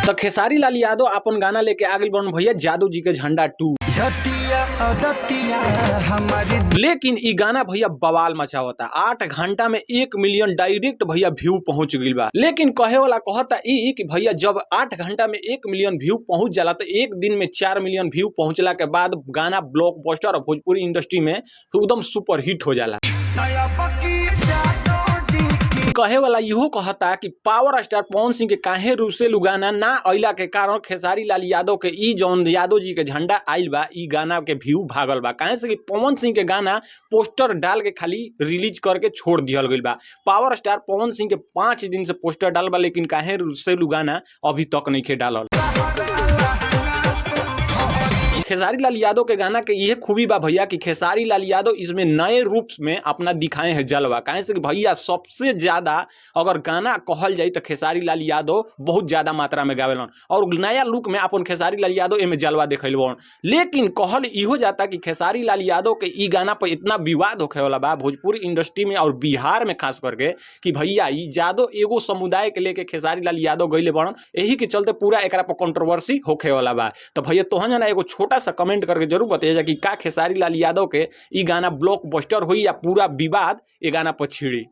तो खेसारी लाल यादव अपन गाना लेके आ गइल बन भैया जादू जी के झंडा 2। जतिया अदतिया हमारी। लेकिन ई गाना भैया बवाल मचावता। 8 घंटा में 1 मिलियन डायरेक्ट भैया व्यू पहुंच गइल बा। लेकिन कहे वाला कहता ई कि भैया जब 8 घंटा में 1 मिलियन व्यू पहुंच जाला तो एक दिन में 4 मिलियन व्यू पहुंचला के बाद गाना ब्लॉकबस्टर और भोजपुरी इंडस्ट्री में एकदम सुपर हिट हो जाला। दया पकी जादो जी की। कहे वाला इहो कहता कि पावर स्टार पवन सिंह के काहे रुसेलू गाना ना अइला के कारण खेसारी लाल यादव के ई जौन यादव जी के झंडा आइल बा, ई गाना के व्यू भागल बा। काहे से कि पवन सिंह के गाना पोस्टर डाल के खाली रिलीज करके छोड़ दिहल गइल बा। पावर स्टार पवन सिंह के 5 दिन से पोस्टर डाल बा, लेकिन काहे रुसेलू गाना अभी तक नहीं डालल। खेसारी लाल यादव के गाना के यह खूबी बा भैया कि खेसारी लाल यादव इसमें नए रूप में अपना दिखाए हैं जलवा। काहे से कि भैया सबसे ज्यादा अगर गाना कहल जाए तो खेसारी लाल यादव बहुत ज्यादा मात्रा में गावेलन और नया लुक में अपन खेसारी लाल यादव एमे जलवा देखल बन। लेकिन कहल इहो जाता कि खेसारी लाल यादव के ई गाना पर इतना विवाद होखे वाला बा भोजपुरी इंडस्ट्री में और बिहार में खास करके कि भैया ई जादव एगो समुदाय के लेके खेसारी लाल यादव गइले बड़न, एही के चलते पूरा एकरा पर कंट्रोवर्सी होखे वाला बा। तो भैया तोहन जना एगो छोटा सा कमेंट करके जरूर बताइए जा कि का खेसारी लाल यादव के ई गाना ब्लॉकबस्टर हुई या पूरा विवाद ए गाना पर छिड़ी।